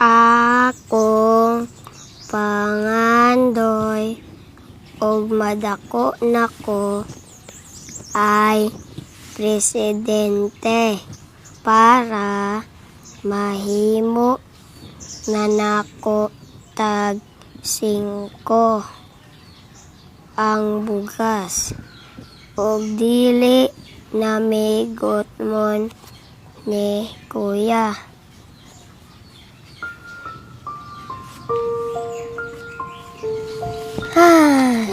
Akong pangandoy og madako nako ay presidente para mahimo na nako tag 5 ang bugas og dili na gutmon ni kuya. Ay.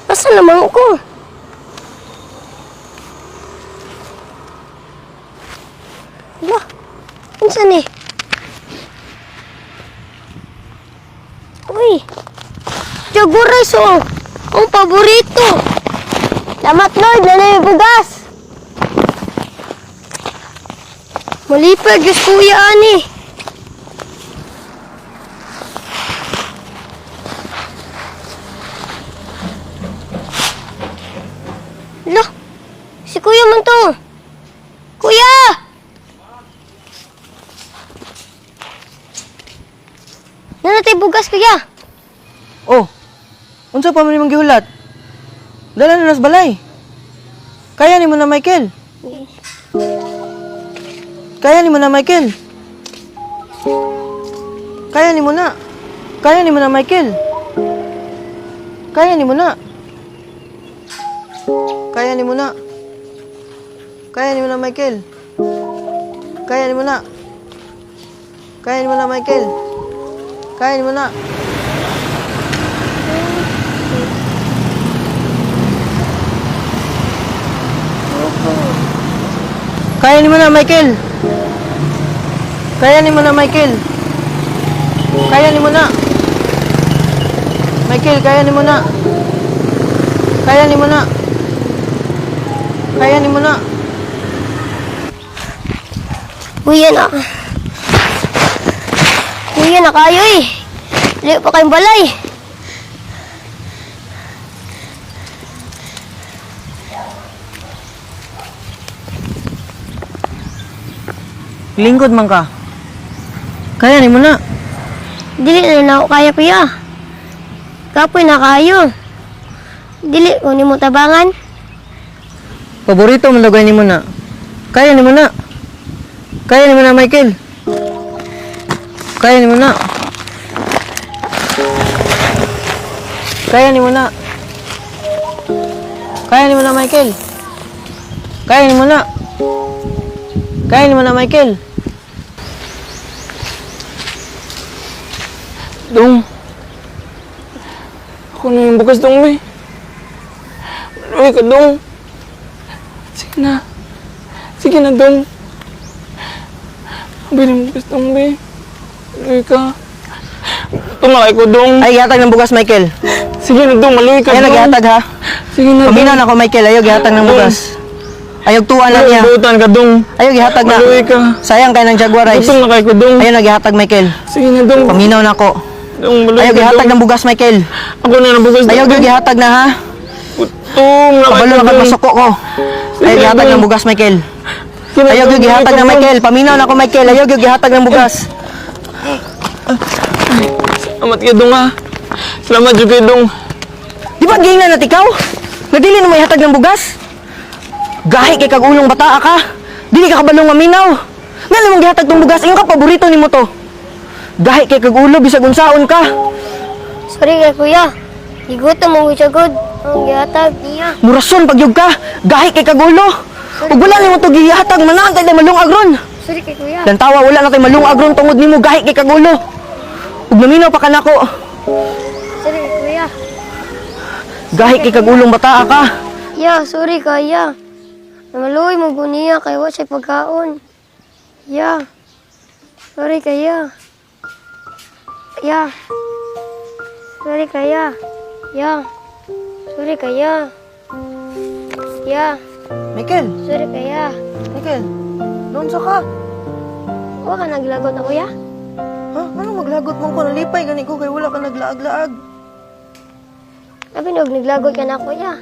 Asa naman ko? Wala. Unsa ni? Uy. Jaguar rice oh. Ang paborito. Salamat Lord, nanay bugas. Malipad, Diyos kuya ani. Lo, si kuya man to. Kuya! Nanatay bugas, kuya. Oh, unsa pa man imong gihulat? Dala na nas balay. Kaya nimo na, Michael. Kaya nimo na, Michael. Kaya nimo na. Kaya nimo na, Michael. Kaya nimo na. Kaya nimo na. Kaya nimo na, Michael. Kaya nimo na. Kaya nimo na, Michael. Kaya nimo na. Kaya nimo na, Michael. Kaya nimo na, Michael. Kaya nimo na. Michael, kaya nimo na. Kaya nimo na. Kaya nimo na. Kuya na. Kuya na kayo eh. Layo pa kayong balay. Lingkod man ka. Kaya nimo na. Dili na na ako kaya, kuya. Kapoy na kayo. Dili ko nimo tabangan. Paborito man lugay nimo na. Kaya nimo na. Kaya nimo na, Michael. Kaya nimo na. Kaya nimo na. Kaya nimo na, Michael. Kaya nimo na. Kaya nimo na, Michael. Dong. Ako na yung bukas, Dong, eh. Maluwi ka, Dong. Sige na. Sige na, Dong. Abay ng bukas, Dong, eh. Maluwi ka. Tumakay ko, Dong. Ay, gihatag ng bugas, Michael. Sige na, Dong. Maluwi ka, Ayaw Dong. naghihatag ha. Sige na, Dong. Paminaw na ako, Michael. Ayaw gihatag ng bugas. Ayaw tuwa na niya. Butan ka, Dong. Ayaw gihatag na. Maluwi ka. Sayang kay ng Jaguar rice. Gutom na kay ko, Dong. Ayaw nagihatag, Michael. Sige na, Dong. Paminaw na ako. Dong, maluwi Ayaw ka, gihatag Dong. ng bugas, Michael. Ako na ng bukas, Dong. Ayaw gyud gihatag na ha. Gutom na kay Kabalo ko, na kag Dong. masuko ko. Ayaw Sige, gihatag Dong. ng bugas, Michael. Sige na, Ayaw Dong. gyud gihatag Maluwi na, ka, Dong. Michael. Paminaw na ako, Michael. Ayaw gyud gihatag ng bugas. Salamat kay Dong, ha. Salamat jud kay Dong. Di ba giingnan na ikaw? Nga dili na may hatag ng bugas? Gahi kay kag ulong bataa ka. Dili ka kabalong maminaw. Nga namang gihatag tong bugas, ingon ka paborito nimo to. Gahi kay kag ulo bisag unsaon ka. Sorry kay kuya. Gigutom mo siya good. Ang gihatag niya. Murason pagyug ka. Gahi kay kag ulo. Ug wala nimo to gihatag manaan kay malungag ron. Sorry kay kuya. Lantawa wala na kay malungag ron tungod nimo gahi kay kag ulo. Ug naminaw pa kanako. Sorry kay kuya. Gahi kay kag ulong bataa ka. Ya, sorry kaya. Namaluoy mo guniya kay wa siya pagkaon. Ya. Sorry kaya. Ya. Sorry kaya. Ya. Sorry kaya. Ya. Michael, Sorry kaya. Michael, doon sa ka. Wa ka naglagot na kuya? Ha? Ano maglagot mo ko? Nalipay gani ko kay wala ka naglaag-laag. Abi nog naglagot ka na kuya.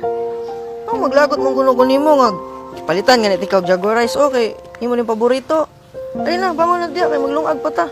Ano maglagot mong kuno nimo nga palitan gani ikaw Jaguar rice, okay. Imo ning paborito. Dali na, bangon na diya kay maglungag pa ta.